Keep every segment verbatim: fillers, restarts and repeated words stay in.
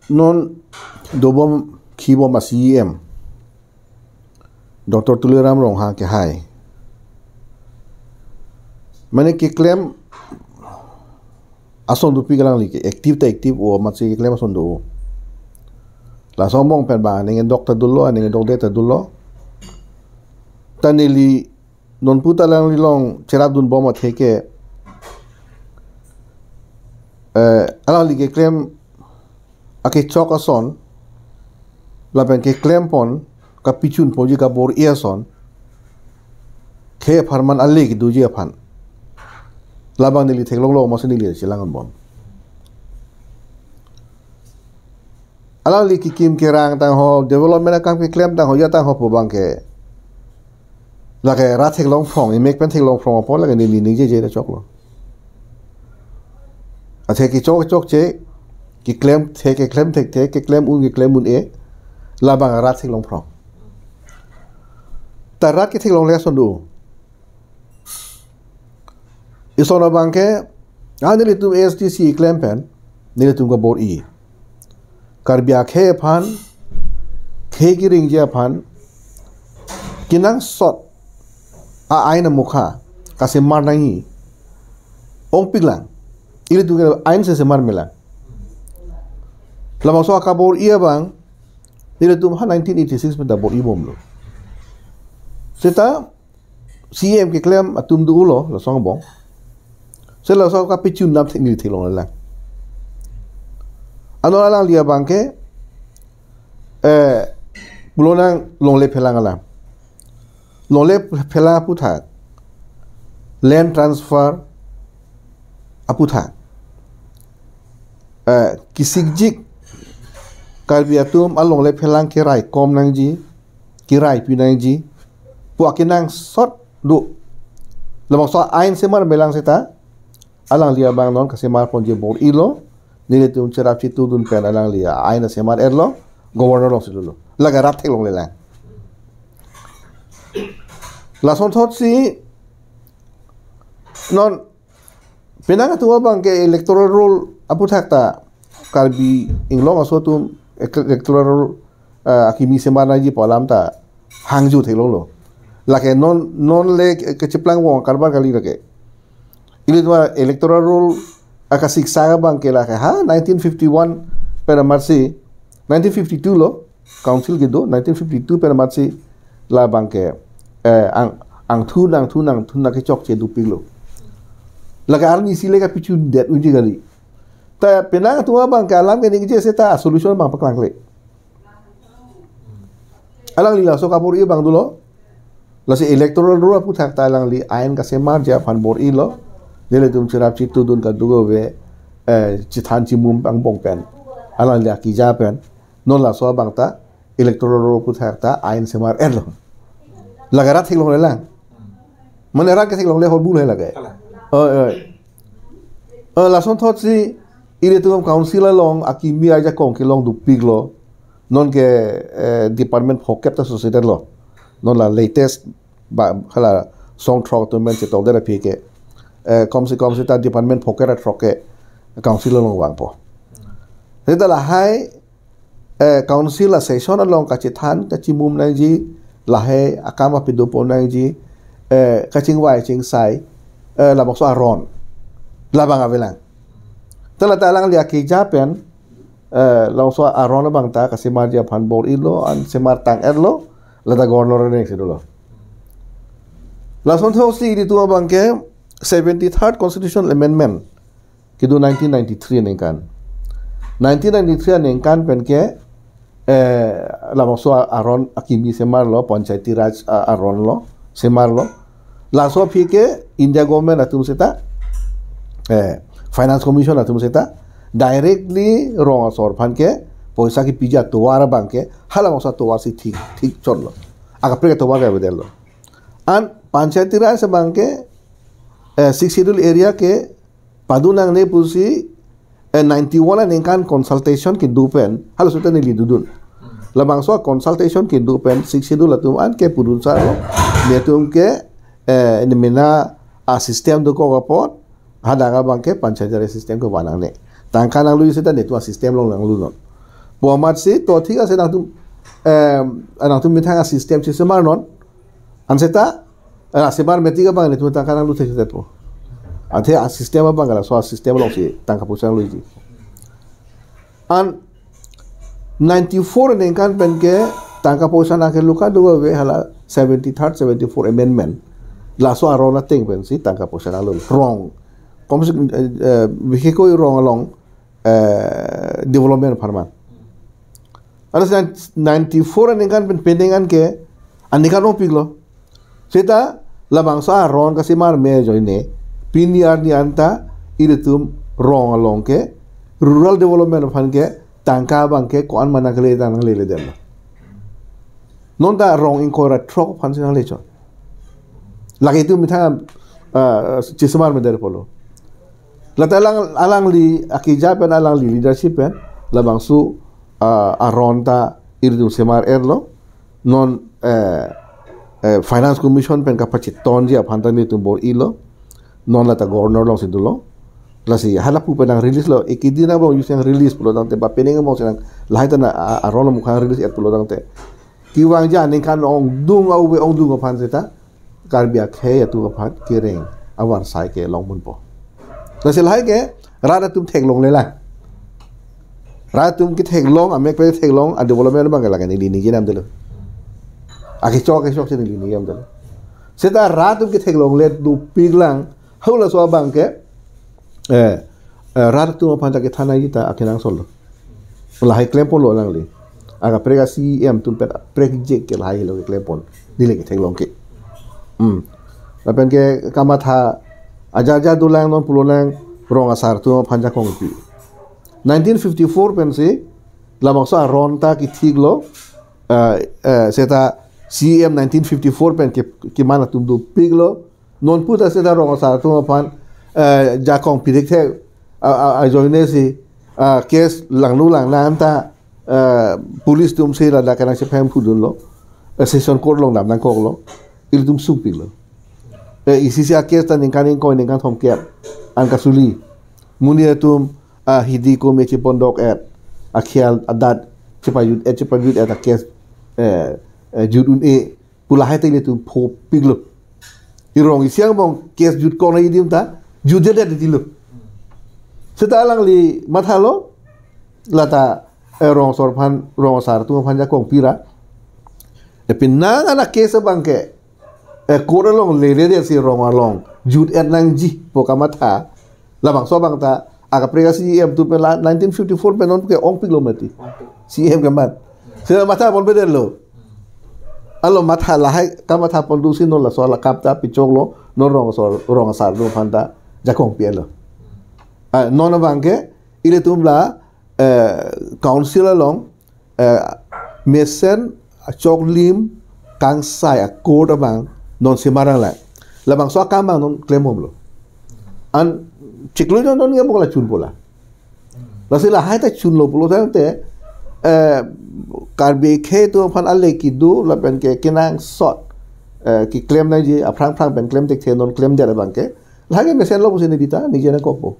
Non dobom khibom a-C E M, Doctor Tuliram Ronghang kehai, mane keklem ason dopik, alangli ke active ta active o, amatsi keklem ason do. Laso angbong pen bang aning dokta dolo, aning dokde ta dolo. Ta neli nonpu ta alangli along cherapdunbom athe ke, eh, alangli keklem akechok ason lapen keklempon, kapichunponji, kabor-i ason, khei apharman ale kedoji aphan, labang neli theklonglo, amatsi neli chelang-unbom. Alangli kekim kerang tangho, development akam keklem tangho, ya tangho pu abang ke, lake rat theklongphrong, emek pen theklongphrong apot lake neli ningjeje ta choklo. Athe kechok chokche, keklem the keklem thekthe, keklem un keklem un-e, labang rat theklongphrong. Ta rat ketheklongle ason do. Ison abang ke, ah, nelitum A S D C klem pen, nelitum kabor-i. Karbi akhei aphan, khei keringji aphan, kenangsot a-ain amokha kasemar nangji. Ongpiklang. Ilitum ke ain si semar melang. Labangso akabor-i abang, nelitum ha nineteen eighty-six pen ta bor-i bomlo. Seta C E M keklem atum do-ulo, laso angbong. Se laso kapichun nam thek neli theklonglelang. Ano alangli abang ke, eh, pulo nang longle phelang alam. Longle phelang aputhak, land transfer aputhak, eh, kesikjik Karbi atum alongle phelang keraikom nangji, keraipi nangji pu akenangsot do. Labangso ain semar melang seta, alangli abang non kasemarponji bor-ilo, nelitum cherap chetudun pen alangli ain asemar erlo, governor alongsi dolo. Lake rat theklonglelang. Lasonthotsi non penang atum abang ke electoral roll aputhak ta Karbi Anglong aso atum electoral roll, eh, akimi semar nangji pu alam ta hangju theklonglo. Lake non, non le ke-, kecheplang vong karbar kali lake. Ilitum electoral roll akasiksak abang ke lake ha nineteen fifty-one pen amatsi, nineteen fifty-two lo, council kedo, nineteen fifty-two pen amatsi labang ke, eh, ang, angthun, angthun, angthun akechokche dopiklo. Lake arni isi le kapichundet unji kali. Ta penang atum abang ke alam ke ningje seta solution abang paklangle. Alangli laso kabor-i abang dolo. Lasi electoral roll aputhak ta alangli ain kasemarji aphan bor-ilo. Nelitum cherap chetudun kadokave, eh, chethan chimum angbong pen, alangli akeja pen, non laso abang ta electoral roll aputhak ta ain semar erlo. Lake rat theklonglelang. Mane rat ketheklongle horbul he lake. Kalang. Oi, oi. Eh, lasonthotsi ilitum council along akimi ajakong kelong dopiklo. Non ke, eh, department phokep ta suceder lo. Non la latest ba hala song throk atum pen chetokdet aphi ke, eh, komse kom seta department phokep ra throk ke council along vangpo. Seta lahai, eh, council asession along kachethan kachimum nangji, lahai akam apidopo nangji, eh, kachingvai chingsai, eh, labangso aron labang avelang. Ta lata alangli akeja pen, eh, labangso aron abang ta kasemarji aphan bor-ilo, an semar tang erlo, lata governor anengsi dolo. Lasonthotsi ilitum abang ke seventy-third Constitutional Amendment kedo nineteen ninety-three aningkan. Nineteen ninety-three aningkan pen ke, eh, labangso aron akimi semarlo, Panchayati Raj a-, aron lo, semarlo. Laso aphi ke India government atum seta, eh, Finance Commission atum seta directly rong asor aphan ke poisa kepiji atovar abang ke halabangso atovar si thik, thik chotlo. Akaprek atovar ke avedetlo. An Panchayati Raj abang ke, eh, Sixth Schedule area ke padun nangne pusi, eh, ninety-one aningkan consultation kedo pen, halaso ta neli dodun. Labangso consultation kedo pen Sixth Schedule atum an kepudun sarlo, netum ke, eh, ne mena a-system dokok apot, hadak abang ke Panchayati Raj system kevan nangne. Tangka nanglui seta netum a-system along nanglunon. Pu amat si to thik ase nangtum, eh, nangtum methang a-system si semar non. An seta, eh, semar methik abang netum tangka nanglu thekthepo. Athe a-system abang laso a-system alongsi tangka poisa nangluji. An ninety-four aningkan pen ke tangka poisa nangkeluka do ave hala seventy-third, seventy-four amendment. Laso aron ateng pensi tangka poisa nanglu. Rong. Komsi, eh, eh, bihikoi rong along, eh, development aphan man. Alas ninety-four aningkan pen pending an ke aningkan ongpiklo. Seta labangso aron kasemar me ajoine pini arni anta ilitum rong along ke rural development aphan ke tangka abang ke ko-an ma nangkele tang nanglele detlo. Non ta rong ingkoi ra throk aphan si nanglechot. Lake itum methang, ah, chisemar me det pulo. Lata alang, alangli akeja pen, alangli leadership pen labangso, ah, aron ta ilitum semar erlo. Non, eh, eh, Finance Commission pen kapachitonji aphan ta nelitum bor-ilo. Non lata governor alongsi dolo. Lasi hala pu pen nang-release lo. Iki din abang use nang-release pulo tangte, ba pening abang si nang lahai ta na, a-, aron amukha nang-release et pulo tangte, kevangji aningkan ongdung, a-ove ongdung aphan seta Karbi akhei atum aphan kereng avarsai ke longmunpo. Lasi lahai ke rat atum theklongle lang. Rat atum ketheklong, amek pen theklong, a-development abang ke lake neli ningje nam detlo. Akechok akechok si neli ningje nam detlo. Seta rat atum ketheklongle dopik lang, hau laso abang ke, eh, eh, rat atum aphan ta kethan nangji ta akenangsot lo. Lahai klemponlo alangli. Akaprek a-C E M atum pen prekjek ke lahai lo keklempon. Neli ketheklong ke. Hmm. Lapen ke kamatha ajar ajar dolang non pulo nang rong asar atum aphan jakong pi. Nineteen fifty-four pensi labangso aron ta kethiklo, eh, eh, seta C E M nineteen fifty-four pen ke, keman atum dopiklo. Non puta seta rong asar atum aphan, eh, jakong pi thekthe, a, a, ajoine si, ah, case langno lang nang anta, eh, police atum si ladak kanang chephang phudunlo, eh, session court along dam nangkoklo, ilitum sungpiklo. Eh, isi si a-case ta ningkan ingkoi ningkan thomkep an kasuli. Monit atum, ah, hidi kumi chepondok et, akhel adat chepajut et, chepajut et a-case, eh, eh, jut un-e pu lahai ta ilitum phopiklo. Irong isi angbong case jutkok nangji adim ta jutjedet titilo. Seta alangli mathalo, lata, eh, rong asar aphan, rong asar atum aphan jakong pira. Epi nang ana case abang ke, eh, court along lele det si rong along jut et nangji pu kamatha. Labangso abang ta akaprek a-C E M atum pen la nineteen fifty-four pen non ke ongpiklo mati. Ongpik. C E M keman. Seta matha ponpe detlo. Alo matha lahai kamatha pon do si non laso alakap ta pichoklo, non rong asar, rong asar atum aphan ta jakong pi-etlo. Ah, non abang ke ilitum la, eh, council along, eh, mesen achoklim kangsai a-court abang non semar nang lang. Labangso akam abang non klembomlo. An chiklo jon non nge bokla chunpo la. Lasi lahai ta chunlo pulo tangte, eh, Karbi akhei atum aphan ale kedo lapen ke kenangsot, eh, keklem nangji aphrang phrang pen klem thekthe non klemdet abang ke. Lahai ke mesenlo pusi neli ta ningje nangkokpo.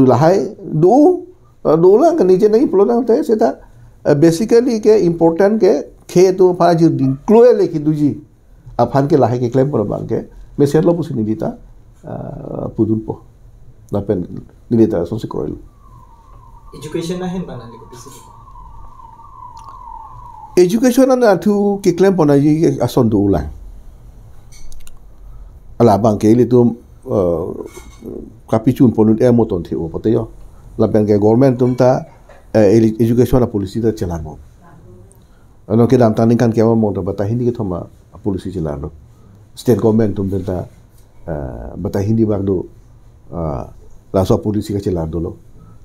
Lahai do, eh, dolang ke ningje nangji pulo tangte seta, eh, basically ke important ke khei atum aphan ajir dingklo ele kedoji aphan ke lahai keklem pura abang ke mesenlo pusi neli ta, eh, pudunpo. Lapen neli ta asonsi kroilo. Education ahin bang nangli kopisi? Education an athu keklem pon aji ason dolang. Ala abang ke ilitum, eh, kapichun ponut emo ton thi-o pote yo. Lapen ke government atum ta, eh, eli-, education a-policy ta chelarpo. Ano kedamtang ningkan kemamong ta batai Hindi kethom a-policy chelarlo. State government atum pen ta, eh, batai Hindi abang do, eh, laso policy kachelar dolo.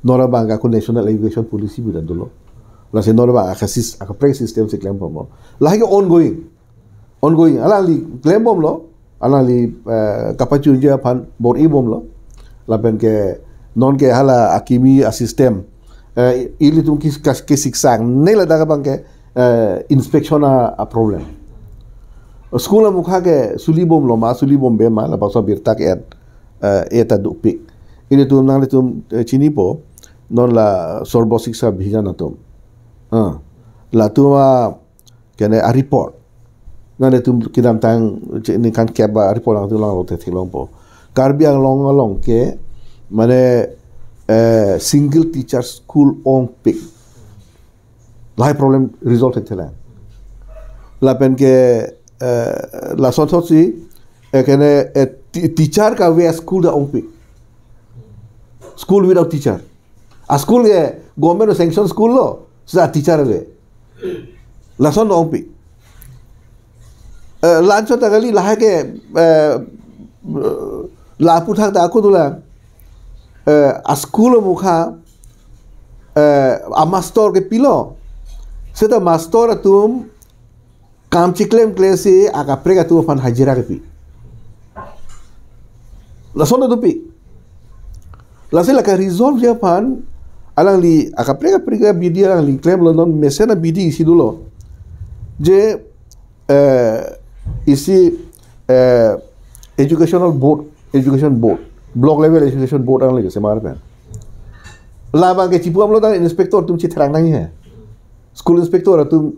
Non abang ke ako National Education Policy pu ta dolo. Lasi non abang akasis, akaprek system si klem bomlo. Lahai ke ongoing. Ongoing. Alangli klembomlo. Alangli, eh, kapachunji aphan bor-ibomlo. Lapen ke non ke hala akimi a-system, eh, ilitum kes-, kes-, kesiksak ne ladak abang ke, eh, inspection a, a-problem. School amukha ke sulibomlo ma, sulibombe ma, labangso birta ke-et, eh, et ta dopik. Ilitum nanglitum, eh, chinipo, non la Sarva Shiksha Abhiyan atum. Ah, latum a kene a report. Nanglitum kedamtang che-, ningkan kep a report nangtum langlo te theklongpo. Karbi Anglong along ke mane, eh, single teacher school ongpik. Lahai problem resolve thekthelang. Lapen ke, eh, lason thotsi, eh, kene, eh, ti-, teacher kave a school ta ongpik. School without teacher. A school ke government sanction school lo, seta teacher ave. Lason ongpik. Eh, la-anchot ta kali lahai ke, eh, la aputhak ta ako dolang. Eh, a school mukha, eh, a master ke pilo. Seta master atum kam chiklemkle si akaprek atum aphan hajira kepi. Lason atum pi. Lasi la ka-resolve ji aphan alangli akaprek akaprek abidi alangli klemlo, non mesen abidi isi dolo. Je, eh, isi, eh, educational board, education board, block level education board alangli kesemar pen. Labang ke chipu amlo tang inspector atum chithrang nangji he. School inspector atum,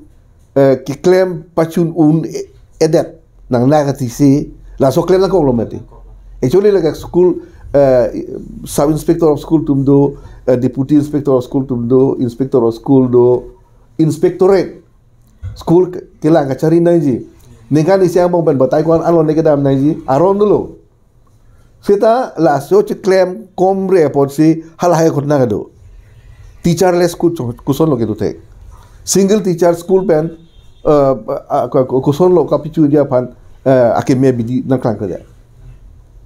eh, keklem pachun un-e-, edet nang na katisi, laso klem nangkoklo mati. Actually, like school, eh, sub inspector of school atum do, eh, deputy inspector of school atum do, inspector of school do, inspectorate. School ke-, kelang kachari nangji. Ningkan isi angbong pen batai ko-an alone kedam nangji, aron dolo. Seta laso chiklem komre apotsi halahai ghotona kedo. Teacherless school cho-, kosonlo kedo thek. Single teacher school pen, eh, a, a, ko-, ko-, kosonlo kapichu ji aphan, eh, akeme abidi nangklangkle.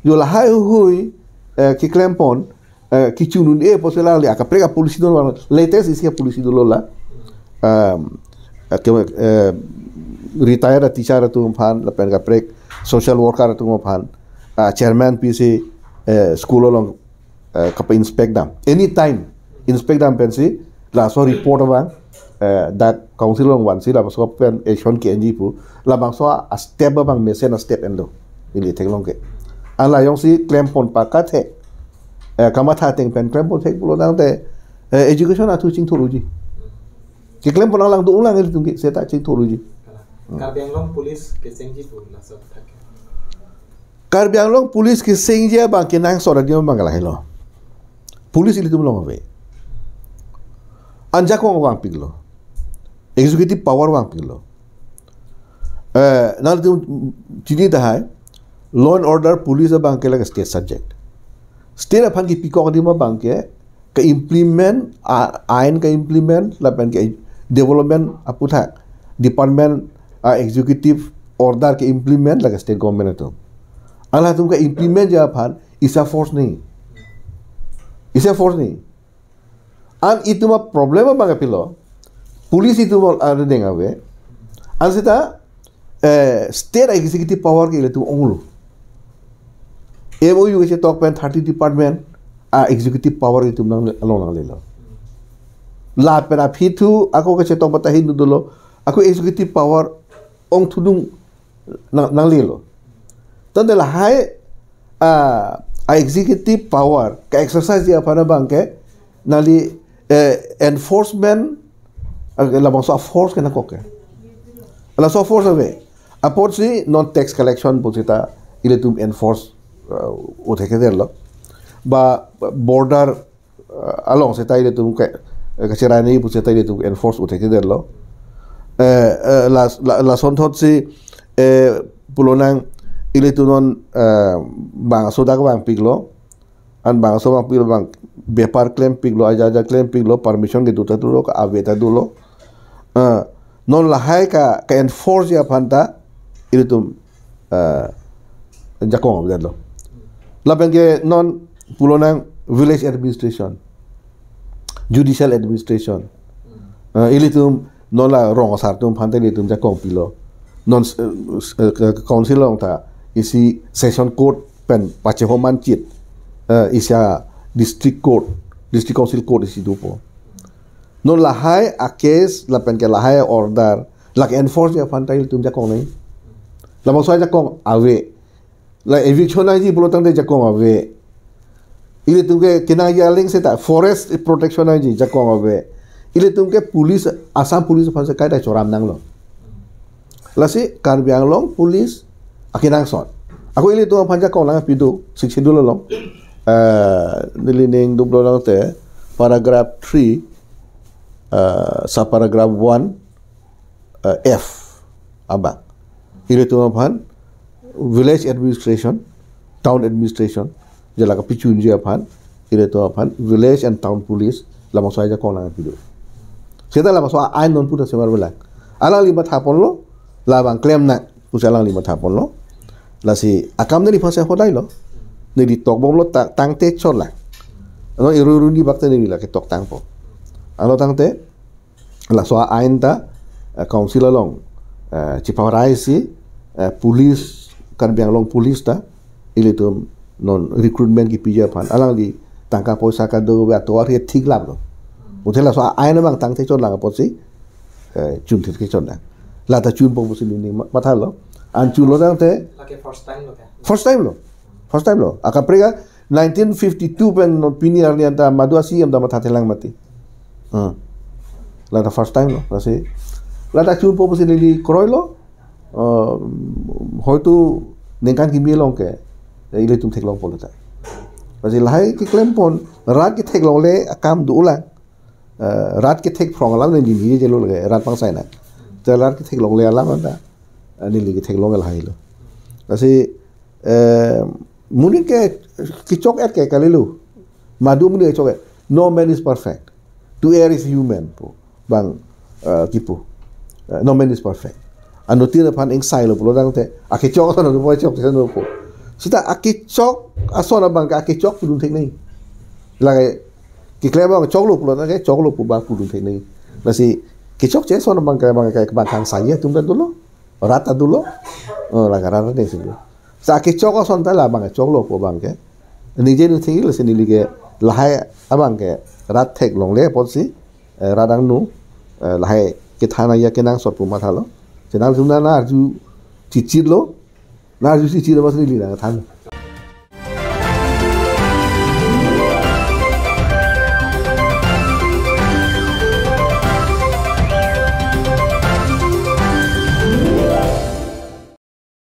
Jo lahai huihui, eh, keklempon, eh, kechun un-e apotsi alangli akaprek a-policy dolo, latest isi a-policy dolo la. Um, eh, ke, eh, retired teacher atum aphan, lapen kaprek social worker atum aphan, ah, chairman pisi, eh, school along, eh, kapa-inspect dam. Anytime inspect dam pensi, laso report abang, eh, dak council along vansi, laso pen action ke-enji pu, labangso a-step abang mesen a-step enlo. Ili theklong ke. Ala jongsi klempon pakathe, eh, kamatha ateng pen klempon thek pulo tangte, eh, education athu chingthur unji. Keklempon alang do ulang ilitum ke seta chingthur unji. Karbi Anglong Police kechengji pu laso aputhak ke. Karbi Anglong Police kechengji abang kenangsot adim abang lahelo. Police ilitum along ave. An jakong vangpiklo. Executive power vangpiklo. Eh, nanglitum chini tahai, law and order police abang ke lake state subject. State aphan kepikok adim abang ke, ke-implement, a-, ain ke-implement, lapen ke-development aputhak, department, a, executive order ke-implement lake state government atum. Halatum ke-implement ji aphan, isi a-force nangji. Isi a-force nangji. An itum a-problem abang ke pilo, police itum a-, arideng ave. An seta, eh, state executive power ke ilitum onglo. M O U kechetok pen thirty department a-executive power itum nang along nanglelo. Lapen aphi thu ako kechetok bata hin dolo, ako executive power ongthudun nang, nanglelo. Tangte lahai, ah, a-executive power ke-exercise ji aphan abang ke, nangli, eh, enforcement, eh, labangso a-force ke nangkok ke. Laso a-force ave. Apotsi non tax collection pu seta ilitum enforce, eh, un-e thekthedetlo. Ba border, eh, along seta ilitum ke, eh, kacherani pu seta ilitum enforce un-e thekthedetlo. Eh, eh, la, la, lason thotsi, eh, pulo nang ilitum non, eh, bangso dak vangpiklo. An bangso vangpiklo, bang bepar klempiklo, aja aja klempiklo, permission kedo ta dolo, ka-ave ta dolo. Ah, non lahai ka, ke-enforce ji aphan ta, ilitum, ah, jakong avedetlo. Lapen ke non pulo nang village administration, judicial administration. Ah, ilitum non la rong asar atum aphan ta ilitum jakong pilo. Non, eh, eh, ke-, council along ta isi session court pen pachehoman chit, eh, isi a-district court, district council court isi dopo. Non lahai a-case lapen ke lahai order, lake enforce ji aphan ta ilitum jakong nangji. Labangso ajakong ave. La eviction nangji pulo tangte jakong ave. Ilitum ke kenangji aling seta forest protection nangji jakong ave. ilitum ke police, Assam Police aphan si kaita choram nanglo. Lasi Karbi Anglong Police akenangsot. Ako ilitum aphan jakong nangpi do, Sixth Schedule along. Eh, neli ning duplo lang te, paragraph three, eh, subparagraph one, eh, F abang. Ilitum aphan village administration, town administration, jala kapachunji aphan, ilitum aphan village and town police, labangso ajakong nangpi do. Seta labangso ain non puta semar belang. Alangli mathaponlo, labang klem nang pusi alangli mathaponlo. Lasi akam neliphan si hodai lo. Neli tokbomlo ta-, tangte chotlang. Ano iru iru ni bakte neli lake tok tangpo. Ano tangte, laso ain ta, eh, council along, eh, chiparai si, eh, police, Karbi Anglong Police ta, ilitum non recruitment kipiji aphan, alangli tangka poisa kado ve atovar he thik laplo. Muthe laso ain abang tangte chotlang apotsi, eh, chunthir ke chotlang. Lata chunpo pusi neli ma-, mathalo. An chunlo tangte, Lake first time lo kya? First time lo. First time lo. Akaprek nineteen fifty-two pen non pini arni anta madu a-C M ta mathathelang mati. Hmm. Lata first time lo, lasi. Lata chunpo pusi neli kroilo. Eh, hoitu ningkan kimi along ke, eh, ilitum theklongpo lata. Lasi lahai keklempon, rat ketheklongle akam dolang. Eh, rat kethek phrong alam neli nijelo lake, rat pangsai nang. Te rat ketheklongle alam anta, eh, neli ketheklongle lahai lo. Lasi, eh, monit ke kechok-et ke kalilo. Madu monit kechok-et. No man is perfect. To err is human pu. Bang, eh, kipu. Eh, no man is perfect. Anuttin aphan ingsailo pulo tangte, akechok ason atum chok ason lo pu. Seta akechok ason abang ke akechok pudun thek nang. Lake keklem abang choklo pulo tangte, choklo pu bang pudun thek nang. Lasi kechokche ason abang ke, abang ke bang kangsaji atum ta dolo. Rat ta dolo. Oh, lake rat ta dengsi dolo. Sa kechok ason ta labang choklo pu abang ke. Nije ningthenglo si neli ke lahai abang ke rat theklongle apotsi, eh, rat angno, eh, lahai kethan aja kenangsot pu mathalo. Chenal sumna narju chichitlo. Narju chichitlo apotsi neli nangthan.